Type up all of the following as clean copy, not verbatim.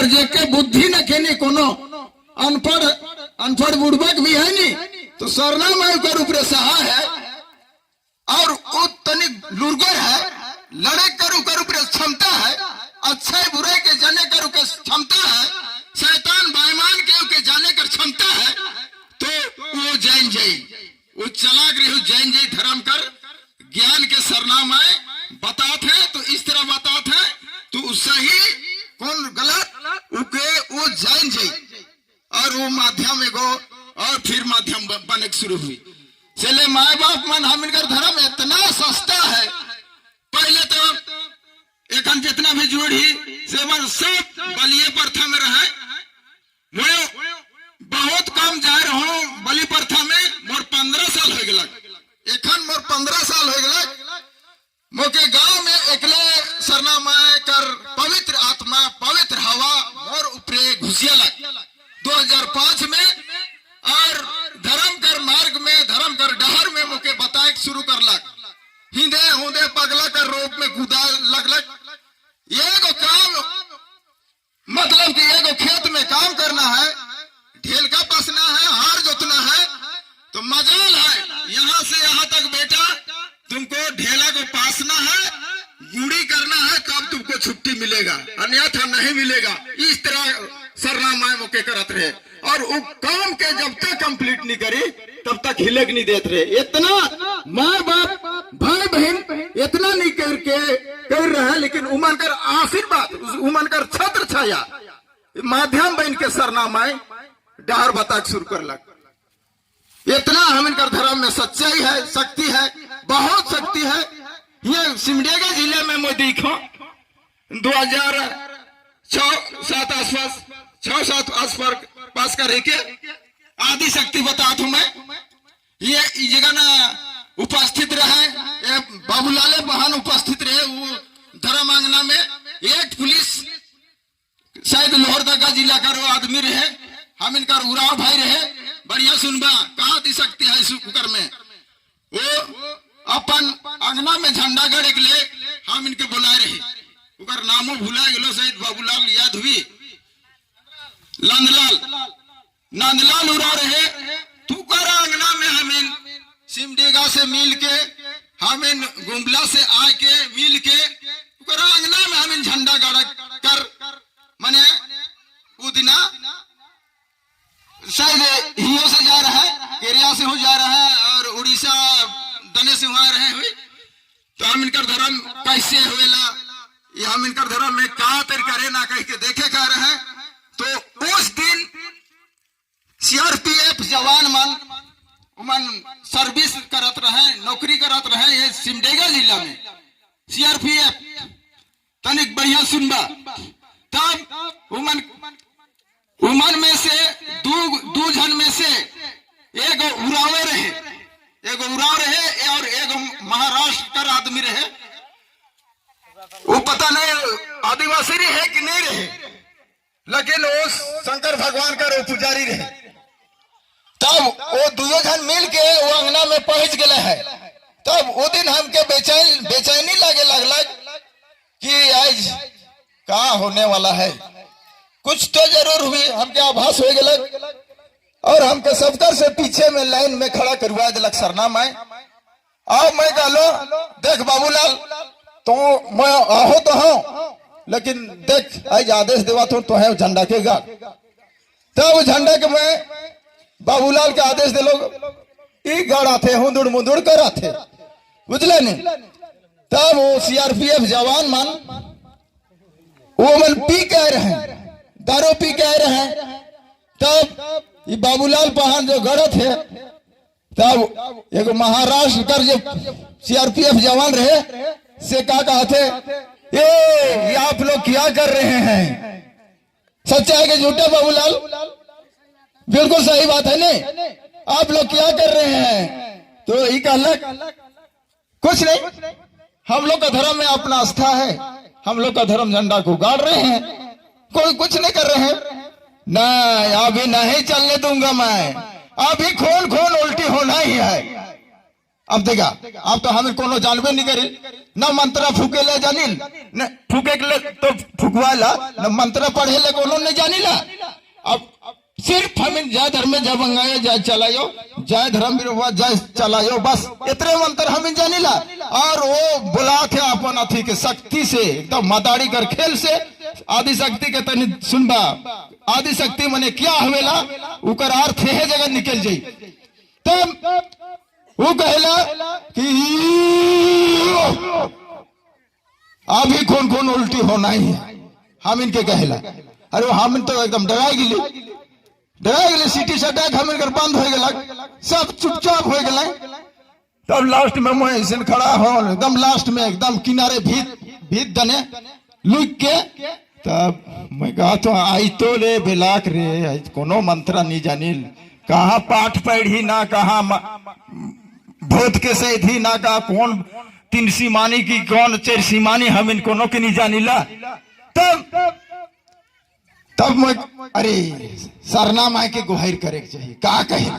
अगर जेके बुद्धि न खेनी, कोनो अनपढ़ अनपढ़ बुड़बक भी है नी, तो सरना माई कर ऊपर सहा है और वो तनिक लुरगर है, लड़े कर उकर ऊपर क्षमता है, अच्छे बुरे के जाने कर उके क्षमता है, शैतान बेईमान के उके जाने कर क्षमता है, तो वो जैन जई, वो चलाक रही जैन जई। धर्म कर ज्ञान के सरनाम आए बतात है, तो इस तरह बतात है, तो सही कौन गलत उके वो जैन जई। और वो माध्यम एगो और फिर माध्यम बने के शुरू हुई। चले माए बाप मन, हम इनकर धर्म इतना सस्ता है। पहले तो एखन जितना भी जुड़ी से मन सब बलिए प्रथा में रहे। मैं बहुत कम जा रहा हूँ बलि प्रथा में। मोर 15 साल हो गया, एखन मोर 15 साल हो गया। मोके गांव में एकले सरना माए कर पवित्र आत्मा, पवित्र हवा मोर ऊपरे घुसिया लग 2005 में और धर्म कर मार्ग में, धर्म कर डहर में मोके बताए शुरू कर लग। हिंदे हुंदे पगला कर रूप में कूदा लग लग। एगो काम, मतलब कि एगो खेत में काम करना है, ढेलका पसना है, हार जोतना है, तो मजाल है, यहां से यहां तक बेटा तुमको ढेला को पासना है, गुड़ी करना है, तब तुमको छुट्टी मिलेगा, अन्यथा नहीं मिलेगा। इस तरह सरना माए मोके करत रहे और वो काम के जब तक कंप्लीट नहीं करी, तब तक हिलेक नहीं देते रहे। इतना माँ बाप, भाई बहन इतना नहीं करके कर रहे हैं, लेकिन उमन कर आशीर्वाद, उमन कर छत्र छाया माध्यम बन के सरना माए डहर बता के शुरू कर लग। इतना हम इनकर धर्म में सच्चाई है, शक्ति है, बहुत शक्ति है। ये सिमडेगा जिले में मैं देखो 2006 सात आसपास, 6 7 आसपास पास कर के आदि शक्ति बता हूं मैं। ये जगह ना उपस्थित रहे, ये बाबूलाले बहन उपस्थित रहे। वो धर्म आंगना में एक पुलिस, शायद लोहरदगा जिला का वो आदमी रहे, हम इनका उराव भाई रहे। बढ़िया सुनबा, कहा दी सकती है इस कुकर में। वो अपन अंगना में झंडा गड़े के ले हम इनके बुलाए रहे। उकर नामो भुला गेलो, शायद बाबूलाल याद हुई, नंदलाल, नंदलाल उड़ा रहे। तू कर अंगना में हम इन सिमडेगा से मिल के, हम इन गुमला से आके मिल के उकर अंगना में हम इन झंडा गाड़ा कर, माने उदिना शायद हियो से जा रहा है, केरिया से हो जा रहा है और उड़ीसा दने से वहां रहे हुए। तो हम इनकर धर्म कैसे हुएला, ये हम इनकर धर्म में का तर करे ना कह के देखे का रहे हैं। तो उस दिन सीआरपीएफ जवान मन उमन सर्विस करत रहे, नौकरी करत रहे ये सिमडेगा जिला में सीआरपीएफ। तनिक बढ़िया सुनबा। तब उमन उमन में से दू दू जन में से एगो उरावे रहे, एगो उराव रहे और एगो महाराष्ट्र का आदमी रहे। वो पता नहीं आदिवासी रहे कि नहीं रहे, लेकिन वो शंकर भगवान का वो पुजारी रहे। तब वो दुयो जन मिल के वो अंगना में पहुंच गए है। तब वो दिन हमके बेचैनी लगे लगलक कि आज का होने वाला है, कुछ तो जरूर हुई। हमके आभास हो गए और हमके सबकर से पीछे में लाइन में खड़ा करवा दिलक सरना मैं। आओ, मैं कहलो, देख बाबूलाल, तो मैं आहो तो हूं, लेकिन देख, आज आदेश देवा तो है झंडा के गा। तब झंडा के मैं बाबूलाल के आदेश दिलो, ई गाड़ा थे, हुंदुड़ मुंदुड़ करा थे, बुझले नहीं? तब वो सीआरपीएफ जवान मन, वो मन पी के आए रहे, दारू पी के आए रहे। तब ये बाबूलाल पहान जो गड़त है, तब एगो महाराष्ट्र कर जो सीआरपीएफ जवान रहे, से क्या कहा थे, ये आप लोग क्या कर रहे हैं? सच्चा है कि झूठा बाबूलाल? बिल्कुल सही बात है नहीं? आप लोग क्या कर रहे हैं? तो ये कहलक, कुछ नहीं, हम लोग का धर्म में अपना आस्था है, हम लोग का धर्म झंडा को गाड़ रहे हैं, कोई कुछ नहीं कर रहे हैं। नहीं, अभी नहीं चलने दूंगा मैं, अभी खून खून उल्टी होना ही है। अब देखा, अब तो हमें कोनो जानबे नहीं करी न, मंत्र फूके ले जानिल न, फूके के ले तो फुकवाला न, मंत्र पढ़े ले कोनो नहीं जानिला। अब सिर्फ हमें जय धर्म जय बंगायो जय चलायो, जय धर्म जय चलायो, बस इतने मंत्र हमें जानिला। और वो बुला थे अपन अथी के शक्ति से एकदम मदारी कर खेल से आदि शक्ति के तनी सुनबा। आदि शक्ति मने क्या हवेला, उकर अर्थ है जगह निकल जाई। तब वो कहला कि अभी कौन कौन उल्टी होना ही है, हम इनके कहला। अरे हम तो एकदम डराई गिली, डराई गेली। सीटी सटाक हम इनकर बंद हो गया, सब चुपचाप हो गए। तब लास्ट में मैं ऐसे खड़ा हो एकदम लास्ट में, एकदम किनारे भीत भीत दने लुक के। तब मैं कहा तो आई तो रे बेलाक रे, कोनो मंत्र नहीं जानिल, कहाँ पाठ पढ़ी ना, कहाँ भूत के से थी ना, कहा कौन तीन सीमानी की कौन चार सीमानी, हम इन कोनो के नहीं जानिला। तब तब मैं अरे सरना माई के गुहार करे के चाहिए का कहेला।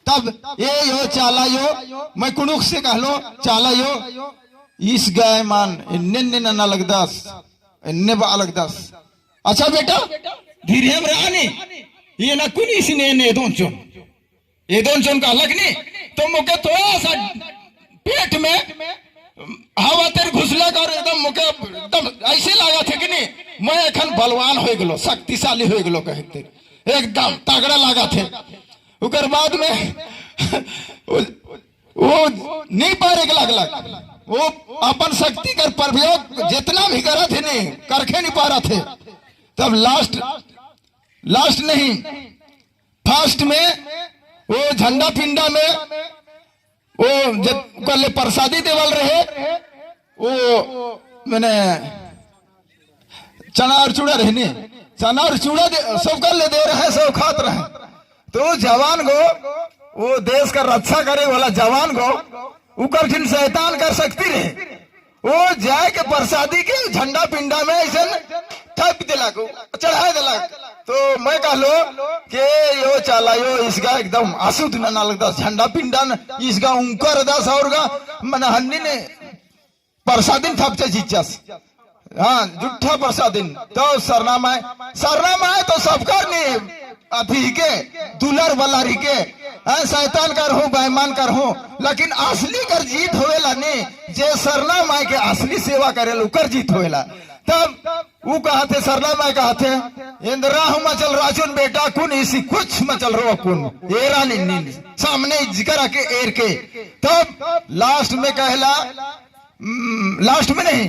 तब ए यो चाला यो, मैं कुनुक से कहलो चाला यो इस गाय मान इन्ने ने ना लगदास इन्ने बा लगदास। अच्छा बेटा धीरे हम रानी ये ना कुनी सिने ने दोन चोन ये दोन चोन का अलग नहीं, तो मुके थोड़ा सा पेट में हवा तेर घुसलक और एकदम मुके एकदम ऐसे लगा थे कि नहीं मैं एखन बलवान हो गलो, शक्तिशाली हो गलो, कहते एकदम तगड़ा लगा थे। उकर बाद में वो नहीं पारे के लगलक, वो अपन शक्ति कर प्रयोग जितना भी करा थे नहीं करके नहीं पा रहा थे। तब लास्ट लास्ट नहीं फर्स्ट में वो झंडा पिंडा में वो जब कल प्रसादी देवल रहे, वो मैंने चना और चूड़ा रहे नहीं, चना और चूड़ा सब कर ले दे रहे, सब खात रहे। तो जवान को वो देश का रक्षा करे वाला जवान को उकर जिन शैतान कर सकती रहे, वो जाए के प्रसादी के झंडा पिंडा में ऐसे थप दिलक, चढ़ा दिलक। तो मैं कहलो कि यो चला यो इसका एकदम अशुद्ध न लगता झंडा पिंडा न, इसका उनकर दस और का मन हन्नी ने प्रसादीन थपचे चिच्चास, हाँ जुठा प्रसादीन। तो सरनाम है, सरनाम है तो सबकर नहीं अथी के दुलर बलारी के, हाँ शैतान कर हो बेईमान कर हो, लेकिन असली कर जीत होवेला नहीं, जे सरना माई के असली सेवा करे उकर जीत होवेला। तब वो कहा थे सरना माई कहा थे इंदिरा हूं मचल राजुन बेटा कुन इसी कुछ मचल रो कुन एरा नहीं सामने जिकर आके एर के। तब लास्ट में कहला, लास्ट में नहीं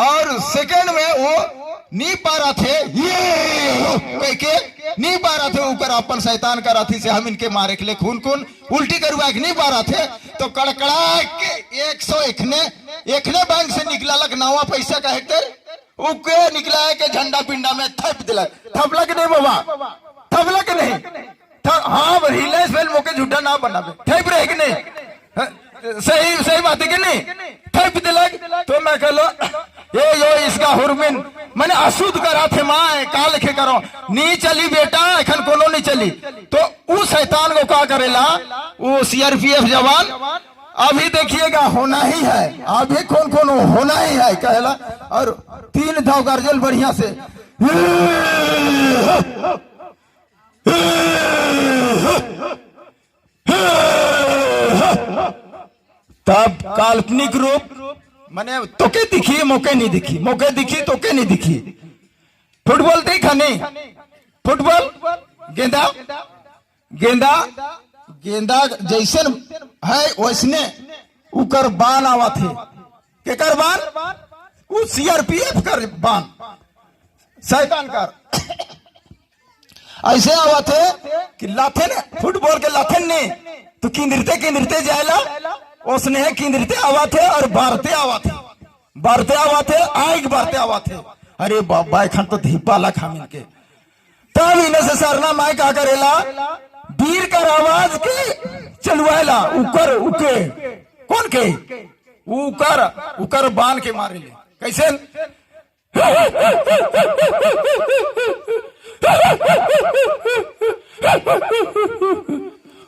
और सेकंड में वो नी पा रहा थे, ये कह के नी पा रहा थे ऊपर अपन शैतान का राथी से हम इनके मारे के लिए खून खून उल्टी करवा के नहीं पा रहा थे। तो कड़कड़ा के 100 एकने एकने बैंक से निकला लग नवा पैसा का हेक्टर उके निकला है के झंडा पिंडा में थप दिला। थपला के नहीं बाबा, थपला के नहीं? हाँ रिलायंस वेल मोके झूठा ना बनावे, थप रहे कि नहीं? हाँ, सही सही बात है कि नहीं? थप दिलक। तो मैं कहलो ये यो इसका हुरमिन मैंने अशुद्ध करा थे माँ का लिखे करो नहीं चली बेटा एखन कोनो नहीं चली। तो उ शैतान को का करेला वो सीआरपीएफ जवान, अभी देखिएगा होना ही है, अभी कौन कौन होना ही है कहला। और 3 धाव गर्जल बढ़िया से तब काल्पनिक रूप माने तोके दिखी मौके नहीं दिखी, मौके दिखी तोके नहीं दिखी। फुटबॉल देखा नहीं? फुटबॉल गेंदा गेंदा गेंदा जैसन है वैसने उकर बान आवा थे, केकर बान? उ सीआरपीएफ कर बान, शैतान कर ऐसे आवा थे कि लाथे ने फुटबॉल के लाथे ने तो किंदरते किंदरते जाएला, उसने किंदरते आवा थे और बारते आवा थे, बारते आवा थे, आग बारते आवा थे। अरे बाबा एखन तो धीपा लख हम इनके। तब इन्हें से सरना माई का करेला वीर कर आवाज के चलवाएला उकर उके कौन के उकर उकर बांध के मारे ले कैसे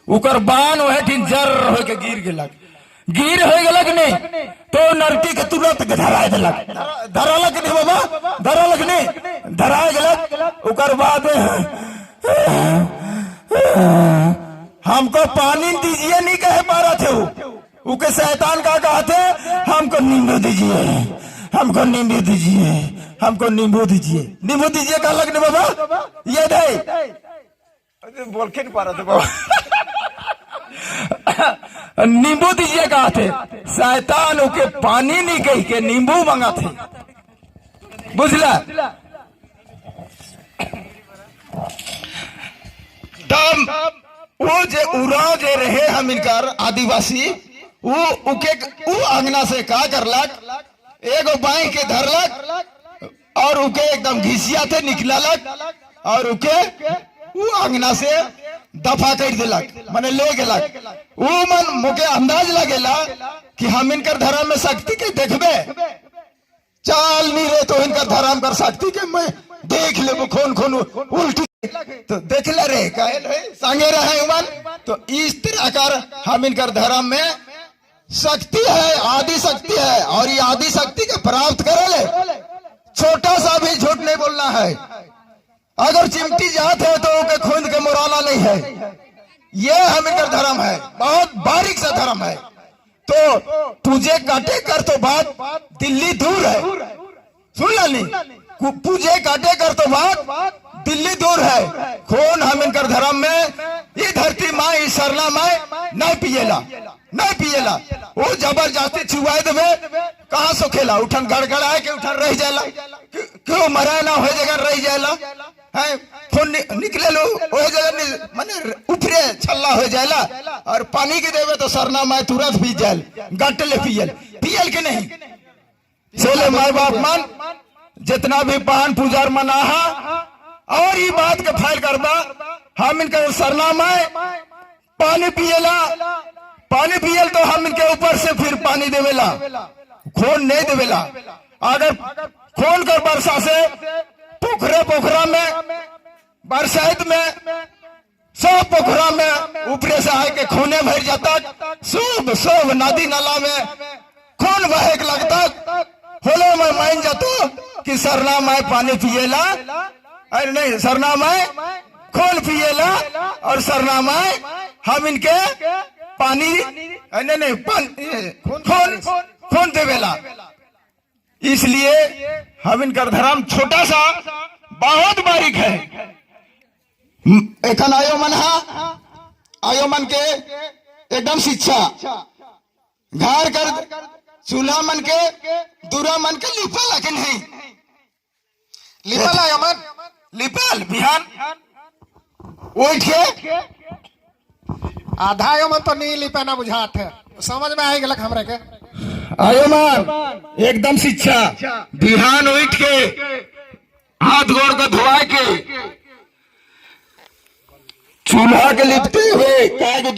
उकर बान वह ठिन जर होके गिर गेलक, गिर वीर हो गलक नहीं तो नरकी के तुरंत धरा देलक। धरालक नहीं बाबा, धरालक नहीं, धरा गलक। ओकर बाद हमको पानी दीजिए नहीं कहे पा रहा थे वो। उके शैतान का कहा थे, हमको नींबू दीजिए, हमको नींबू दीजिए, हमको नींबू दीजिए, नींबू दीजिए कहलक नहीं बाबा। ये दे बोल के नहीं पा रहा थे बाबा, नींबू दीजिए कहा थे। शैतान उके पानी नहीं कही के नींबू मांगा थे, बुझला? तब वो जे उराव जे रहे हम इनकर आदिवासी, वो उके उ अंगना से का करलक, एगो बाई के धरलक और उके एकदम घिसिया थे निकललक और उके उ अंगना से दफा कर दिलक, माने ले गेलक। उ मन मुके अंदाज लगेला कि हम इनकर धर्म में शक्ति के देखबे, चाल नहीं रे तो इनकर धर्म कर शक्ति के मैं देख ले, खून खून उल्टी तो देख ले रे, कहे रे संगे रहे उमन। तो इस तरह कर हम इनकर धर्म में शक्ति है, आदि शक्ति है और ये आदि शक्ति के प्राप्त करे ले छोटा सा भी झूठ नहीं बोलना है। अगर चिमटी जात है तो ओके खून के मुराना नहीं है। ये हम इनकर धर्म है, बहुत बारीक सा धर्म है। तो पूजे काटे कर तो बात दिल्ली दूर है, सुन लानी, पूजे काटे कर तो बात दिल्ली दूर है। खून हम इनकर धर्म में ये धरती माँ इस सरना माँ नहीं पिएला, नहीं पिएला। वो जबरदस्ती छुआए देवे कहाँ सो खेला, उठन गड़गड़ाए के उठन रह जाला, क्यों मरा ना हो जगह रह जाला है, खून निकले लो वो जगह माने उफरे छल्ला हो जाला। और पानी के देवे तो सरना माँ तुरंत पी जाल, गट ले पियल, पियल के नहीं। सेले माए बाप मन जितना भी पान पुजार मनाहा और ये बात के फाइल करबा, हम इनके सरना माए पानी पिएला, पानी पियल तो हम इनके ऊपर से फिर पानी देवेला, खून नहीं देवेला। अगर खून कर वर्षा से पोखरे पोखरा में बरसात में सब पोखरा में ऊपरे से आके खूने भर जाता, सब सब नदी नाला में खून बहे के लगता। होले में मान जातो कि सरना माए पानी पिएला, अरे नहीं सरना माए खून पिएला और सरना माए हम इनके पानी, अरे नहीं, नहीं, पानी, खून, खून देवेला। इसलिए हम इनका धर्म छोटा सा बहुत बारीक है। एखन आयो मन हा, आयो मन के एकदम शिक्षा घर कर चूल्हा मन के दूरा मन के लिपल कि नहीं लिपल आयो मन? लिपल बिहान उठ के आधा आयो मन तो नहीं लिपा ना बुझात है, समझ में आई गलक हमरे के। आयो मन एकदम शिक्षा बिहान उठ के हाथ गोड़ को धोआ के चूल्हा के लिपते हुए काय